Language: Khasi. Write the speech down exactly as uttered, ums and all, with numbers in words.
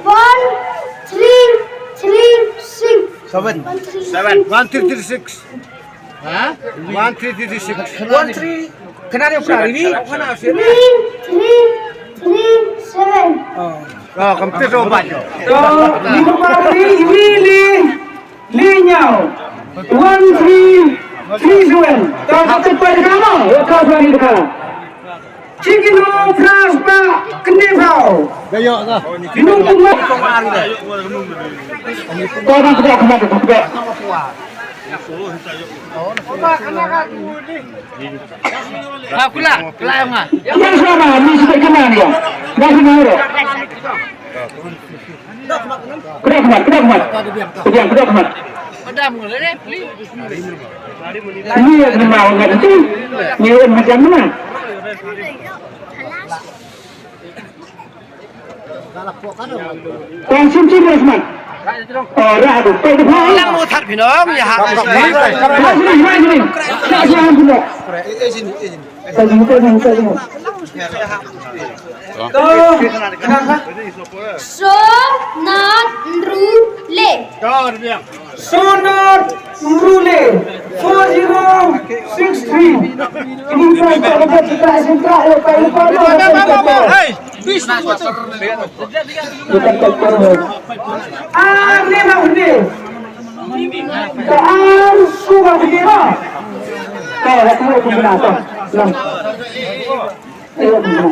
One three three six. Seven. One three three six. One three three six. One three. Kena dia pernah ini. Three three three seven. To, ni ba ri wi li li ñiaw. One three three seven. To, ka tip pa ka mo. Ka ba ni ka. Chicken roll plus pa kene pau. Inu kuma. To, ni ka kuma ka. Ha, kula, kula yang ah. Yang sama, ni sudah kenal dia. Dah kenal dia. Kedok mat, kedok mat. Kedok, kedok mat. Padam ngul ni, please. Ni yang nama orang itu. Ni orang macam mana? Kong sim sim Rasman. Oh, ra tu. Pei tu. Lang mo that phi nong ya ha. Ra sini, ra sini. Ra sini, ra sini. Ra sini, ra sini, ra sini. Sonat Nrule. Sonat Nrule. Four zero six three. Ini pun tak dapat kita simpan, lupa, lupa, lupa. Hey! Ar lima hynñiew. Ka ar suba hynñiew ba. Ka hynñiew pynbna ka. Lam. Ayo pynbna.